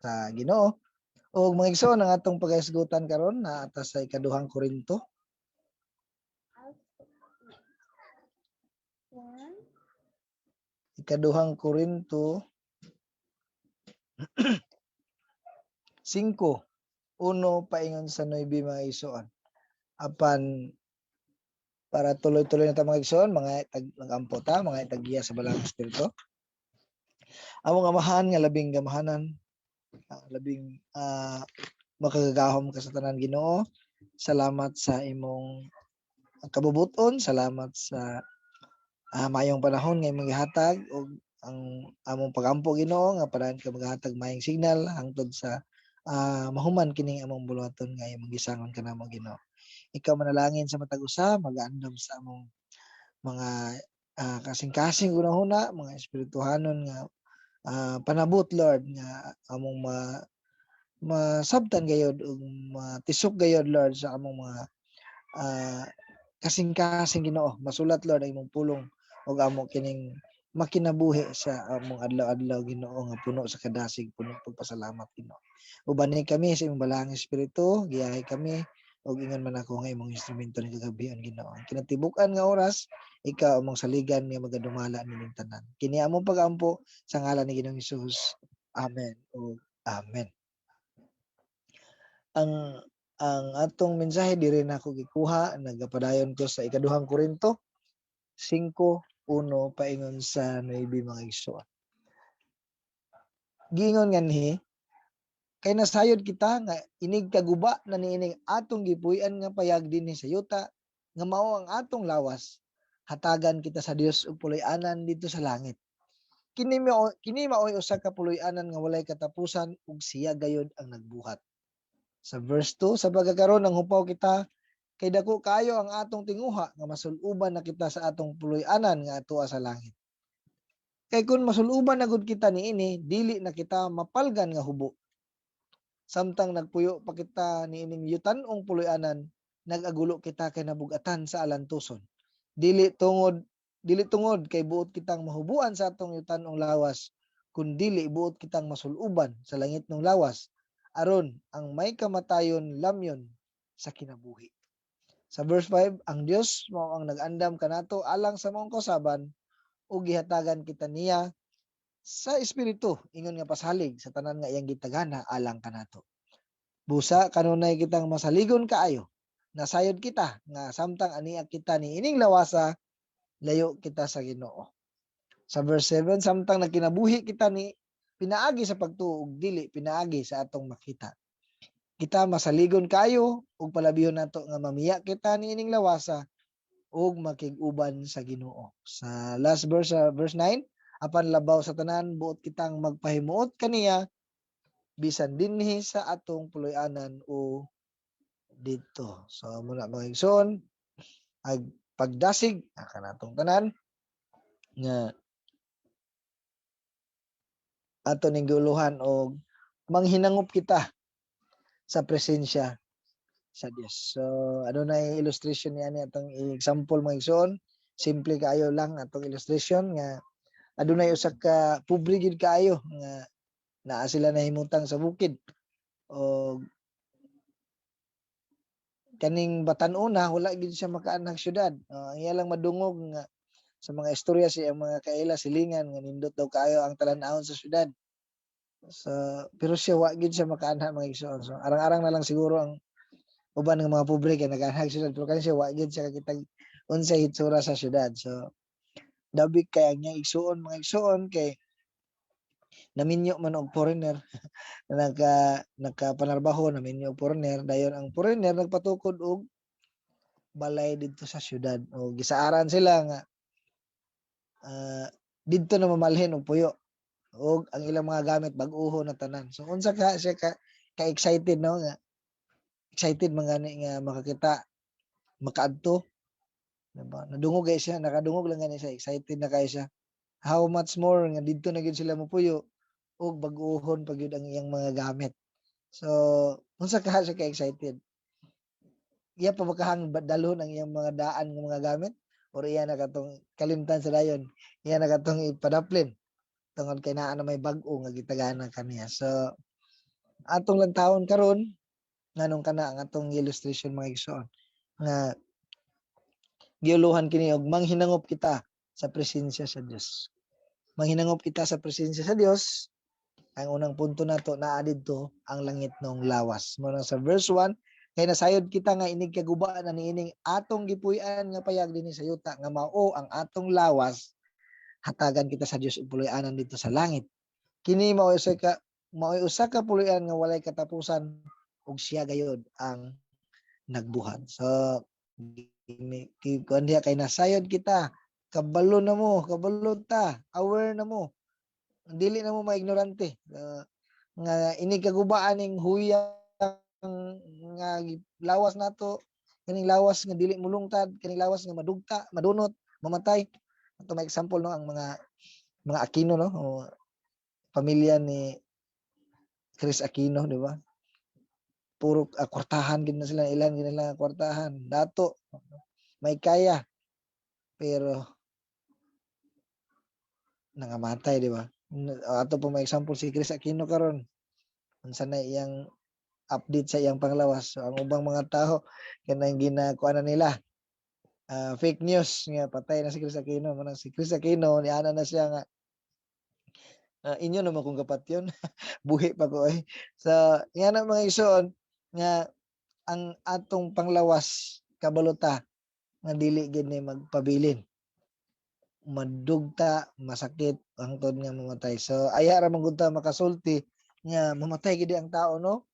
Sa Ginoo. Ug mga igsoon, ang atong paghisgutan karon naa ta sa Ikaduhang Korinto. 1. Ikaduhang Korinto 5:1 paingon sa 9, mga igsoon. Apan para tuloy-tuloy na ta, mga igsoon, mga tag magampo ta, mga taggiya sa Balaang Espiritu. Among Amahan nga labing gamahanan, labing makagagahom ka sa tanan, Ginoo. Salamat sa imong kabubuton, salamat sa maayong panahon nga imong gihatag ug ang among pagampo, Ginoo, nga padayon ka maghatag maayong signal hangtod sa mahuman kining among buluhaton nga imong gisangon kanamo, Ginoo. Ikaw manalangin sa matag usa, magaandam sa among mga kasing-kasing hunahuna, mga espirituhanon nga panabot, Lord, nga among masabtan gayod ug matisok gayod, Lord, sa among mga kasing-kasing, Ginoo. Masulat, Lord, ang imong pulong ug amo kining makinabuhi sa among adlaw-adlaw, Ginoo, nga puno sa kadasig, puno pagpasalamat, Ginoo. Ubani kami sa imong Balaang Espiritu, giyahe kami ug ingon man ako nga imong instrumento ni kagabion, Ginoo. Ang kinatibuk-an nga oras, ikaw among saligan nga magadumala nining tanan. Kini among pagampo sa ngalan ni Ginoong Hesus. Amen ug amen. Ang atong mensahe diri nako gikuha, nagapadayon ko sa Ikaduhang Korinto 5:1 paingon sa 9, mga igsoon. Giingon nganhi, "Kay nasayod kita nga inig kaguba na niining atong gipuy-an nga payag dinhi sa yuta, nga mao ang atong lawas, hatagan kita sa Dios og puloy-anan didto sa langit. Kini maoy usa ka puloy-anan nga walay katapusan ug siya gayud ang nagbuhat." Sa verse 2, "Sa pagkakaron nanghupaw kita kay dako kaayo ang atong tinguha nga masul-uban na kita sa atong puloy-anan nga atoa sa langit. Kay kun masul-uban na gud kita niini, dili na kita mapalgan nga hubo. Samtang nagpuyo pa kita niining yutan-ong puloy-anan, nag-agulo kita kay nabug-atan sa alantuson. Dili tungod kay buot kitang mahubuan sa atong yutan-ong lawas, kundili buot kitang masul-uban sa langitnong lawas, aron ang may kamatayon lamyon sa kinabuhi." Sa verse 5, "Ang Dios mao ang nag-andam kanato alang sa maong kausaban ug gihatagan kita niya sa Espiritu ingon nga pasalig sa tanan nga iyang gitagana alang kanato. Busa kanunay kitang masaligon kaayo. Nasayod kita nga samtang ania kita ni ining lawasa, layo kita sa Ginoo." Sa verse 7, "Samtang nagkinabuhi kita ni pinaagi sa pagtuo ug dili pinaagi sa atong makita, kita masaligon kayo ug palabihon nato nga mamiya kita niining lawasa ug makig-uban sa Ginoo." Sa last verse, sa verse 9, "Apan labaw sa tanan, buot kitang magpahimuot kaniya bisan dinhi sa atong puloy-anan o didto." So muna, mga igsoon, ag pagdasig kanatong tanan nga ato ning guluhan og manghinangop kita sa presensya sa Dios. So ano na illustration niya ni atong example, mga igsoon? Simple kaayo lang atong illustration nga adunay usa ka pobre gid kaayo nga naa sila nahimutang sa bukid og kaning batan-ona wala gid siya makaanhag syudad. Ang iya lang madungog nga sa mga istorya sa iyang mga kaila silingan nga nindot daw kaayo ang talan-awon sa syudad. So, pero siya wa gid siya makaanha, mga igsoon. So arang-arang na lang siguro ang uban ng mga pobre kay nagaanhag syudad, pero kani siya wa gid siya kakitag unsay hitsura sa syudad. So dabig kay ang iyang igsuon, mga igsuon, kay naminyo man og foreigner, nakapanarbaho, naminyo og foreigner. Dayon ang foreigner nagpatukod og balay didto sa syudad o gisaaran sila nga didto na mamalhin og puyo og ang ilang mga gamit bag-oho na tanan. So unsa ka siya ka excited, no, nga excited man gani nga makakita, makaadto, diba? Nadungog kay siya, nakadungog lang gani siya, excited na kay siya. How much more nga didto na gyud sila mopuyo ug bag-ohon pa gyud ang iyang mga gamit. So unsa ka siya ka excited? Iya pa ba kahang dalhon ang iyang mga daan nga mga gamit or iya na katong kalimtan sa dayon, iya na katong ipadaplin tungod kay naa na may bag-o nga gitagana kaniya? So Atong lantawon karon, nganong kana ang atong illustration, mga igsoon, nga giuluhan kini og manghinangop kita sa presensya sa Dios. Manghinangop kita sa presensya sa Dios. Ang unang punto nato, naa didto ang langitnong lawas. Mo sa verse 1, kay nasayod kita nga inig kaguba na niining atong gipuy-an nga payag dinhi sa yuta, nga mao ang atong lawas, hatagan kita sa Dios og puloy-anan didto sa langit. Kini mao usa ka puloy-an nga walay katapusan ug siya gayod ang nagbuhat. So kuan diha, kay nasayod kita, kabalo na mo, kabalo ta, aware na mo. Dili na mo maignorante nga inig kagubaan ning huyang nga lawas nato, kaning lawas nga dili mulungtad, kaning lawas nga madugta, madunot, mamatay. Ato may example, no, ang mga Aquino, no, o pamilya ni Kris Aquino, di ba? Puro kwartahan gid na sila, ilan gid nila kwartahan. Dato may kaya pero nangamatay, di ba? Ato po may example si Kris Aquino karon, unsa na iyang update sa iyang panglawas. So ang ubang mga tao, kanang ginakuan na nila, fake news nga patay na si Kris Aquino. Manang si Kris Aquino niana na siya nga inyo naman kung kapatyon, buhi pa ko ay. So nga na, mga igsoon, nga ang atong panglawas, kabalo ta nga dili gid ni magpabilin, madugta, masakit hangtod nga mamatay. So aya ra man gud ta makasulti nga mamatay gid ang tao, no?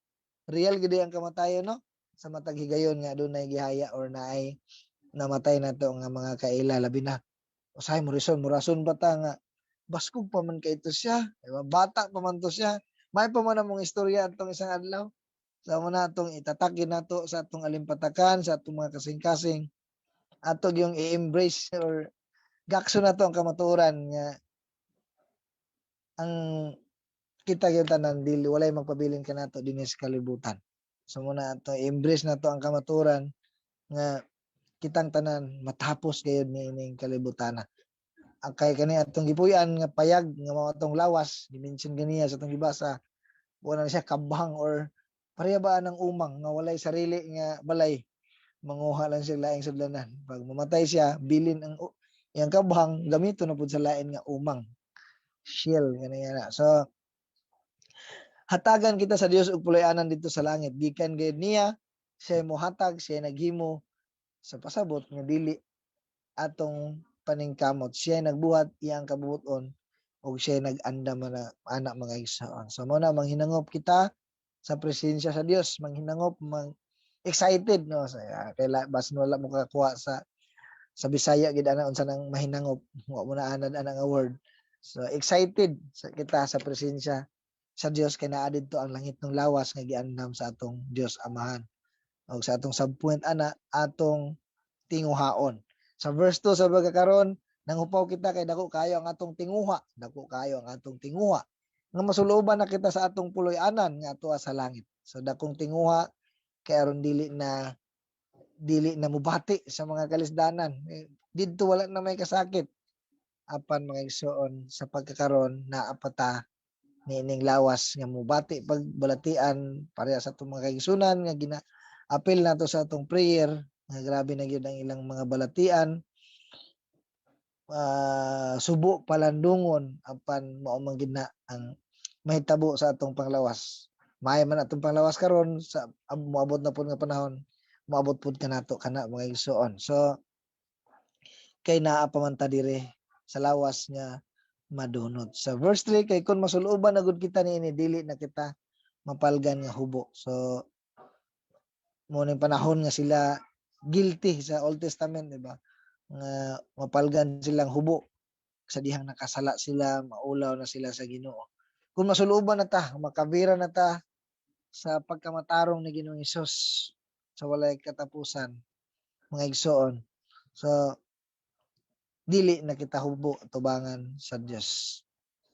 Real gid ang kamatayon, no, sa matag higayon nga adunay gihaya or naay namatay nato nga mga kaila. Labi na usahay mo reason, mo rason pa ta nga baskog pa man kay to siya, diba? Bata pa man to siya, may pa man among istorya atong isang adlaw. So mo na atong itatagin nato sa atong alimpatakan, sa atong mga kasing-kasing, ato yung i-embrace or gakso nato ang kamatuoran nga ang kita gyud tanan dili, walay magpabilin kanato dinhi sa kalibutan. So muna ato i-embrace nato ang kamatuoran nga kitang tanan matapos gayud ni ining kalibutana. Ang kay kani atong gipuy-an nga payag nga mao atong lawas, gi-mention ganiya sa atong gibasa, wala na siya kabhang or pareha ba ng umang nga walay sarili nga balay, manguha lang siya laing sudlanan. Pag mamatay siya, bilin ang iyang kabhang, gamito na pud sa lain nga umang. Shell kani na. So hatagan kita sa Dios og puloy-anan didto sa langit. Gikan gayud niya, siya mohatag, siya naghimo sa pasabot nga dili atong paningkamot. Siya nagbuhat, iyang kabuoton ug siya nag-andam na ana, mga igsoon. So mo na manghinangop kita sa presensya sa Dios, manghinangop, mang excited, no, sa kay bas wala mo kakuha sa Bisaya gid ana unsa nang mahinangop, wa mo na anad ana nga word. So excited sa kita sa presensya sa Dios kay naa didto ang langitnong lawas nga giandam sa atong Dios Amahan. Og sa atong subpoint ana, atong tinguhaon. Sa verse 2 sa pagkakaron, nanghupaw kita kay dako kayo ang atong tinguha, dako kayo ang atong tinguha nga masuloban na kita sa atong puloy-anan nga atoa sa langit. So dakong tinguha kay aron dili na mubati sa mga kalisdanan. Eh, didto wala na may kasakit. Apan, mga igsoon, sa pagkakaron naa pa ta niining lawas nga mubati pag balatian pareha sa atong mga kaigsunan nga gina apil nato sa atong prayer, nga grabe na gyud ang ilang mga balatian, subo palandungon, apan mao man gid na ang mahitabo sa atong panglawas. Maayo man atong panglawas karon, sa moabot na pud nga panahon, moabot pud kanato kana, mga igsoon. So kay naa pa man ta dire sa lawas nga madunot. Sa verse 3, kay kun masuloban na gud kita niini, dili na kita mapalgan nga hubo. So mo ning panahon nga sila guilty sa Old Testament, di ba? Nga mapalgan silang hubo sa dihang nakasala sila, maulaw na sila sa Ginoo. Kung masuloban na ta, makabira na ta sa pagkamatarong ni Ginoong Hesus sa walay katapusan, mga igsoon. So dili na kita hubo tubangan sa Dios.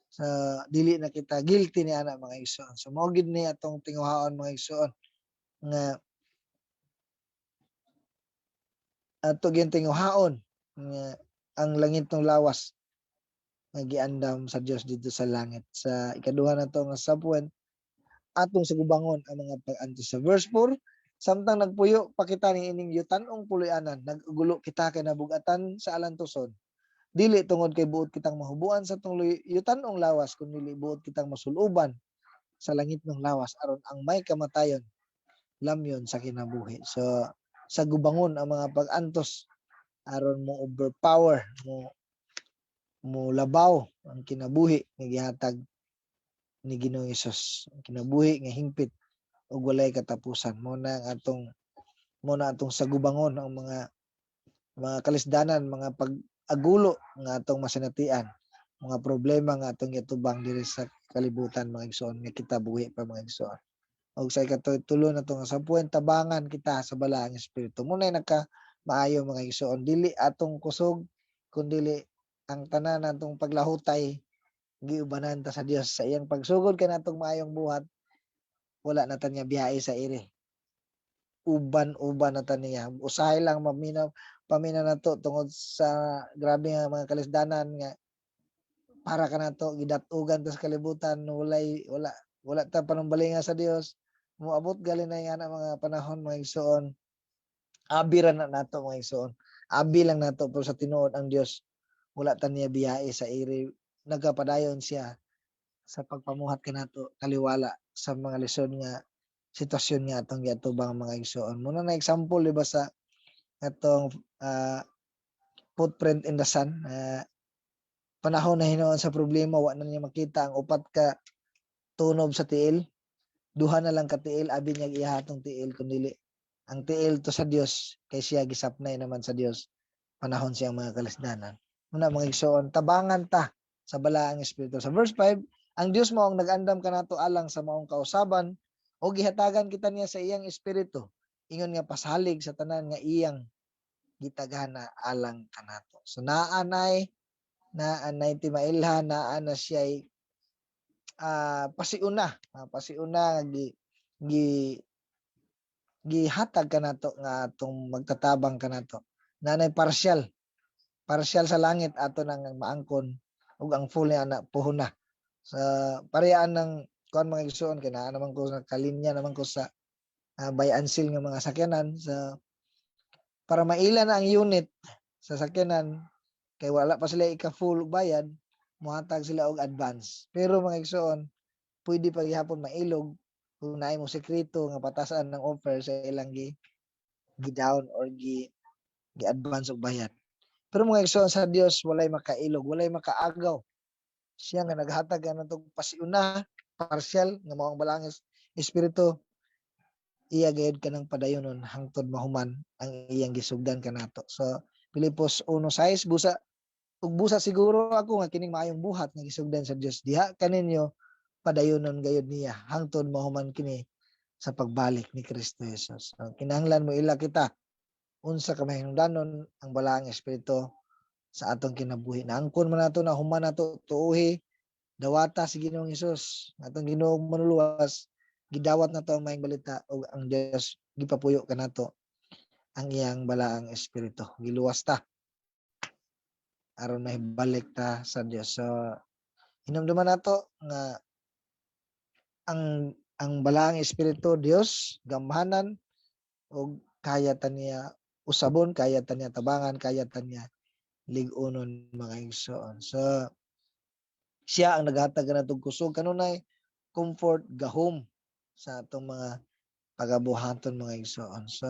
Sa dili na kita guilty ni ana, mga igsoon. So mao gid ni atong tinguhaon, mga igsoon, nga ato gyud tinguhaon nga ang langitnong lawas nga giandam sa Dios didto sa langit. Sa ikaduha nato nga subpoint, Atong sagubangon ang mga pag-antos. Sa verse 4, samtang nagpuyo pa kita niining yutanong puloy-anan, nag-agulo kita kay nabugatan sa alantuson. Dili tungod kay buot kitang mahubuan sa atong yutanong lawas, kun dili buot kitang masuluban sa langitnong lawas aron ang may kamatayon lamyon sa kinabuhi. So sagubangon ang mga pag-antos aron mo overpower, mo mo labaw ang kinabuhi nga gihatag ni Ginoong Hesus. Ang kinabuhi nga hingpit ug walay katapusan. Mo na atong sagubangon ang mga kalisdanan, mga pag-agulo nga atong masinatian, mga problema nga atong giatubang diri sa kalibutan, mga igsoon, nga kita buhi pa, mga igsoon. Og sa ikatulo na to nga sa puwent, tabangan kita sa Balaang Espiritu. Mao na nagka maayo, mga igsoon, dili atong kusog kundili ang tanan natong paglahutay giubanan ta sa Dios sa iyang pagsugod kanatong maayong buhat. Wala na ta niya biyahe sa iri, uban-uban na ta niya. Usahay lang mamina pamina nato tungod sa grabe nga mga kalisdanan nga para kanato gidat-ugan ta sa kalibutan, walay wala wala ta panumbalinga sa Dios. Moabot gali na yan ang mga panahon, mga igsoon. Abi ra na nato, mga igsoon, abi lang nato, pero sa tinuod ang Dios wala ta niya biyahe sa iri. Nagapadayon siya sa pagpamuhat kanato taliwala sa mga lisod nga sitwasyon nga atong giatubang, mga igsoon. Mao na na example, di ba, sa atong Footprint in the Sand, panahon na hinuon sa problema, wa na niya makita ang upat ka tunob sa tiil, duha na lang ka tiil. Abi niya iya atong tiil kun dili ang tiil to sa Dios kay siya gisapnay naman sa Dios panahon siyang mga kalisdanan. Mao na, mga igsoon, tabangan ta sa Balaang Espiritu. Sa verse 5, ang Dios mao ang nag-andam kanato alang sa maong kausaban o gihatagan kita niya sa iyang espiritu ingon nga pasalig sa tanan nga iyang gitagana alang kanato. So naa nay timailhan, naa na siya pasiuna gi gi gihatag kanato nga atong magtatabang kanato. Naa nay partial partial sa langit ato nang maangkon ug ang full niya na puhon na. Sa parehas ng kuan, mga igsoon, kay naa naman ko sa kalinya naman ko sa buy and sell nga mga sakyanan, sa para maila na ang unit sa sakyanan kay wala pa sila ika full bayad, mohatag sila og advance. Pero, mga igsoon, pwede pa gihapon mailog kung naay mo sekreto nga patasan ng offer sa ilang gi gi down or gi gi advance og bayad. Pero, mga igsoon, sa Dios walay makailog, walay makaagaw. Siya nga naghatag kanatong pasiuna, partial nga mao ang Balaang Espiritu, iya gayud kanang padayonon hangtod mahuman ang iyang gisugdan kanato. So Filipos 1:6, busa ug busa siguro ako nga kining maayong buhat nga gisugdan sa Dios diha kaninyo, padayonon gayud niya hangtod mahuman kini sa pagbalik ni Kristo Jesus. So, kinahanglan mo ila kita unsa ka mahinungdanon ang Balaang Espiritu sa atong kinabuhi. Naangkon man nato na human nato tuuhi dawata si Ginoong Hesus, atong Ginoong Manluluwas, gidawat nato ang Maayong Balita ug ang Dios gipapuyo kanato ang iyang Balaang Espiritu. Giluwas ta aron mahibalik ta sa Dios. So hinumduman nato nga ang Balaang Espiritu, Dios, gamhanan ug kaya ta niya usabon, kaya ta niya tabangan, kaya ta niya lig-unon, mga igsoon. So siya ang naghatag kanatong kusog kanunay, comfort, gahom sa atong mga pagabuhaton, mga igsoon. So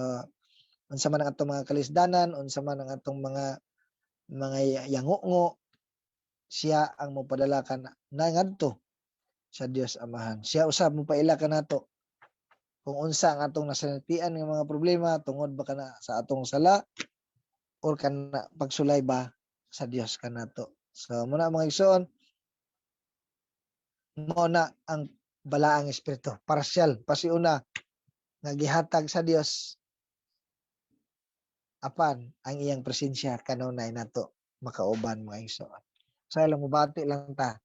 unsa man ang atong mga kalisdanan, unsa man ang atong mga yango-ngo, siya ang mopadala kan na ngadto sa Dios Amahan. Siya usab mopaila kanato kung unsa ang atong nasinatian nga mga problema, tungod ba kana sa atong sala or kana pagsulay ba sa Dios kanato. So mao na, mga igsoon, mao na ang Balaang Espiritu, partial, pasiuna nga gihatag sa Dios apan ang iyang presensya kanunay nato makauban, mga igsoon. So alam, mubati lang ta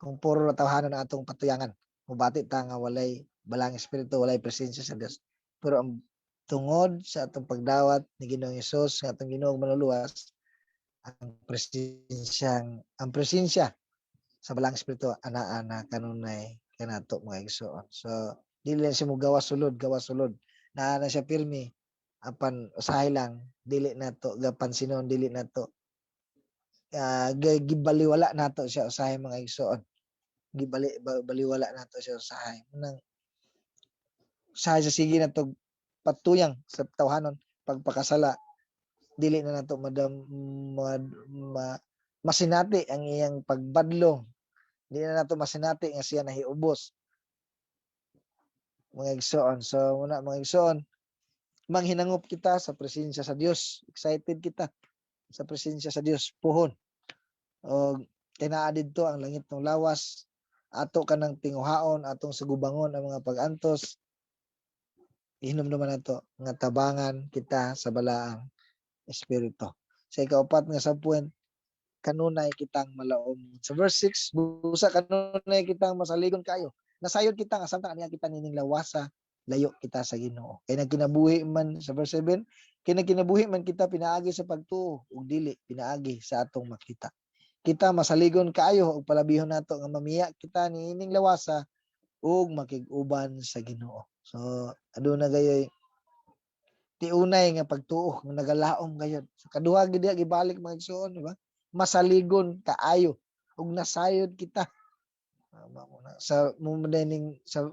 kung puro ra tawhanon ang atong patuyangan. Mubati ta nga walay Balaang Espiritu, walay presensya sa Dios. Pero ang tungod sa atong pagdawat ni Ginoong Hesus nga atong Ginoong Manluluwas, ang presensya sa Balaang Espiritu anaa na kanunay. kanato, mga igsoon. So dili lang siya mo gawas sulod, gawas sulod. Naa na siya pirmi, apan usahay lang dili nato gapansinon, dili nato gibaliwala nato siya usahay, mga igsoon. Gibali baliwala nato siya usahay. Nang usahay sa sige nato patuyang sa tawhanon pagpakasala, dili na nato madam ma, ma, masinati ang iyang pagbadlong. Dili na nato masinati nga siya nahiubos, mga igsoon. So muna, mga igsoon, manghinangop kita sa presensya sa Dios. Excited kita sa presensya sa Dios puhon. Og kay naa didto ang langit ng lawas, ato kanang tinguhaon, atong sugubangon ang mga pag-antos. Hinumduman nato nga tabangan kita sa Balaang Espiritu. Sa ikaupat nga subpoint, kanunay kitang malaom. Sa verse 6, busa kanunay kitang masaligon kayo. Nasayod kita nga samtang ania kita nining lawasa, layo kita sa Ginoo. Kay nagkinabuhi man, sa verse 7, kay nagkinabuhi man kita pinaagi sa pagtuo ug dili pinaagi sa atong makita. Kita masaligon kaayo ug palabihon nato nga mamiya kita niining lawasa ug makig-uban sa Ginoo. So aduna gayoy tiunay nga pagtuo nga nagalaom gayud. So kaduha gid diha gibalik, mga igsoon, di ba? Masaligon kaayo ug nasayod kita. Mao na sa mo ning sa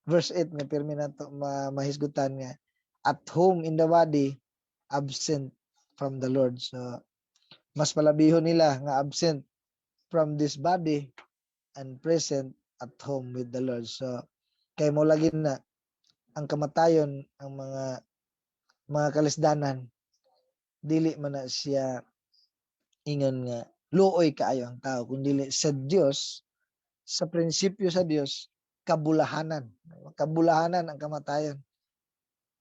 verse 8 nga pirmi nato mahisgutan nga at home in the body, absent from the Lord. So mas palabihon nila nga absent from this body and present at home with the Lord. So kay mo lagi na ang kamatayon, ang mga kalisdanan, dili man na siya ingon nga luoy kaayo ang tao, kun dili sa Dios, sa prinsipyo sa Dios, kabulahanan. Kabulahanan ang kamatayon.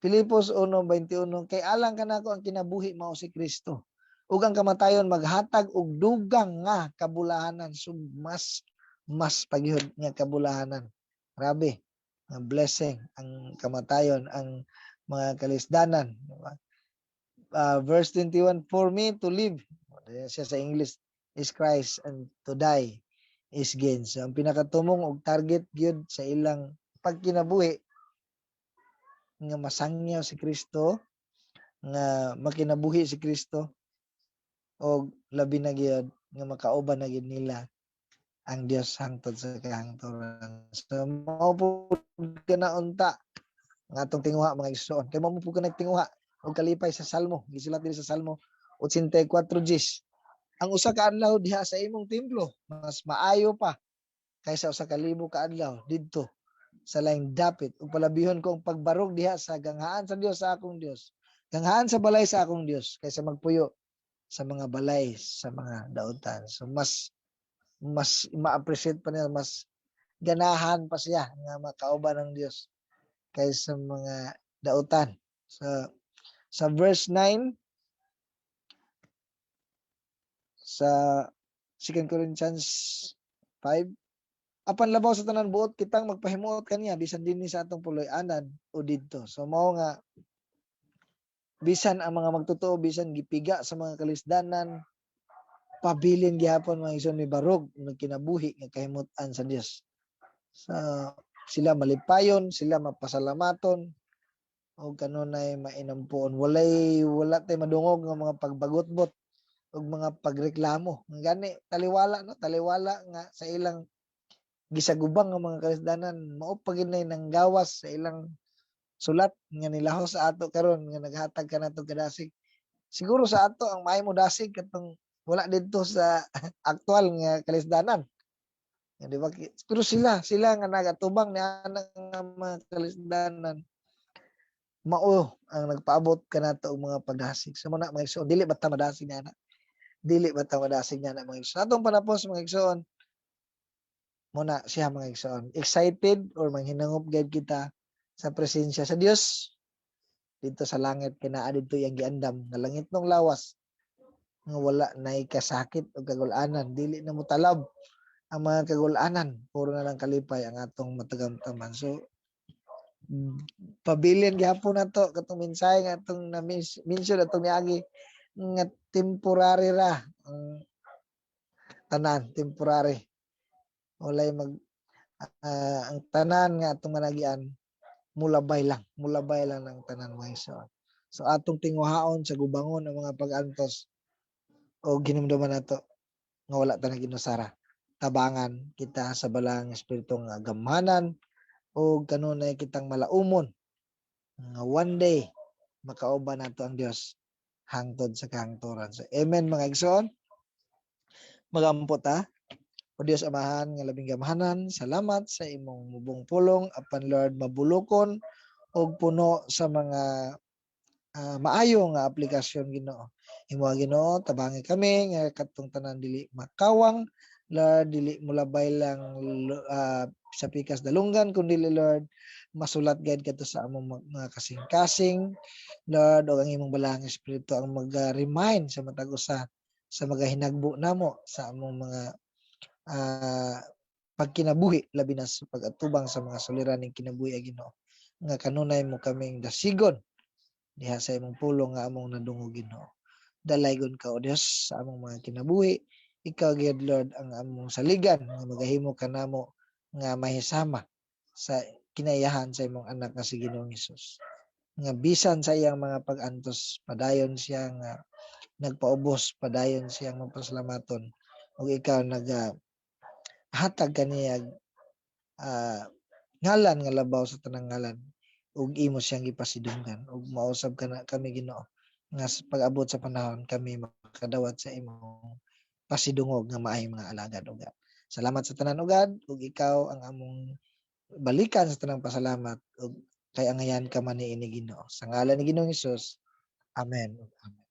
Filipos 1:21, kay alang kanako ang kinabuhi mao si Kristo ug ang kamatayon maghatag og dugang nga kabulahanan. So mas mas pagyud nga kabulahanan. Grabe nga blessing ang kamatayon, ang mga kalisdanan, di ba? Verse 21, for me to live, siya sa English, is Christ and to die is gain. So ang pinakatumong og target gyud sa ilang pagkinabuhi nga masangyaw si Kristo, nga makinabuhi si Kristo, og labi na gyud nga makauban na gyud nila ang Dios hangtod sa kahangturan. So mao pud kana unta ang atong tinguha, mga igsoon. Kay mao mo pud ka nagtinguha og kalipay sa Salmo. Gisulat diri sa Salmo 84 Gs. Ang usa ka adlaw diha sa imong templo mas maayo pa kaysa 1,000 ka adlaw didto sa laing dapit. Ug palabihon ko ang pagbarog diha sa ganghaan sa Dios sa akong Dios. Ganghaan sa balay sa akong Dios kaysa magpuyo sa mga balay sa mga dautan. So mas mas ma-appreciate pa niya, mas ganahan pa siya nga makauban ng Dios kaysa mga dautan. So sa verse 9 sa 2 Corinthians 5, apan labaw sa tanan, buot kitang magpahimuot kaniya bisan dinhi sa atong puloy-anan o didto. So mao nga bisan ang mga magtotoo, bisan gipiga sa mga kalisdanan, pabilin gihapon, mga igsoon, may barog nagkinabuhi nga kahimutan sa Dios. Sa sila malipayon, sila mapasalamaton o kanunay mainampuon. Walay wala tay madungog nga mga pagbagotbot ug mga pagreklamo. Gani taliwala, no, taliwala nga sa ilang gisagubang nga mga kalisdanan, mao pa gyud nang gawas sa ilang sulat nga nilahos sa ato karon nga naghatag kanato kadasig. Siguro sa ato ang maayo mo dasig katong wala didto sa aktual nga kalisdanan. Nga, di ba? Pero sila sila nga nagatubang ni ana nga mga kalisdanan, mao ang nagpaabot kanato og mga pagdasig. So mao na, mga igsoon, dili ba ta madasig niana? Dili ba ta madasig niana, mga igsoon? Atong panapos, mga igsoon, muna siya, mga igsoon. Excited or manghinangop gayud kita sa presensya sa Dios dito sa langit, kay naa didto iyang giandam nga langitnong lawas nga wala nay kasakit o kagul-anan. Dili na motalab ang mga kagul-anan, puro na lang kalipay ang atong matagamtaman. So pabilin gihapon nato katong mensahe nga atong na mention atong niagi nga temporary ra ang tanan, temporary. Walay mag Ang tanan nga atong managian, mulabay lang ang tanan, mga igsoon. So atong tinguhaon sa gubangon ang mga pag-antos o ginumduman nato nga wala ta ginusara. Tabangan kita sa Balaang Espiritu nga gamhanan o kanunay kitang malaumon nga one day makauban nato ang Dios hangtod sa kahangturan. So amen, mga igsoon. Magampo ta. O Dios Amahan nga labing gamhanan, salamat sa imong mubong pulong apan, Lord, mabulukon og puno sa mga maayo nga aplikasyon, Ginoo. Imo, Ginoo, tabangi kami nga katong tanan dili makawang, Lord, dili mulabay lang sa pikas dalunggan, kundi, Lord, masulat gid kadto sa among mga kasing-kasing, Lord, ug ang imong Balaang Espiritu ang mag-remind sa matag usa sa magahinagbo namo sa among mga pagkinabuhi, labi na sa pag-atubang sa mga suliraning kinabuhi, Ginoo, nga kanunay mo kaming dasigon diha sa imong pulong nga among nadungog, Ginoo. Dalaygon ka, O Dios, sa among mga kinabuhi. Ikaw gyud, Lord, ang among saligan nga magahimo kanamo nga mahisama sa kinaiyahan sa imong anak nga si Ginoong Hesus. Nga bisan sa iyang mga pag-antos, padayon siya nga nagpaubos, padayon siyang mapasalamaton ug ikaw naga hatag kaniya ngalan nga labaw sa tanang ngalan ug imo siyang gipasidunggan. Ug mausab kana kami, Ginoo, nga sa pag-abot sa panahon kami makadawat sa imong pasidungog nga maayong mga alagad, O God. Salamat sa tanan, O God, ug ikaw ang among balikan sa tanang pasalamat ug kay angayan ka man niini, Ginoo. Sa ngalan ni Ginoong Hesus. Amen ug amen.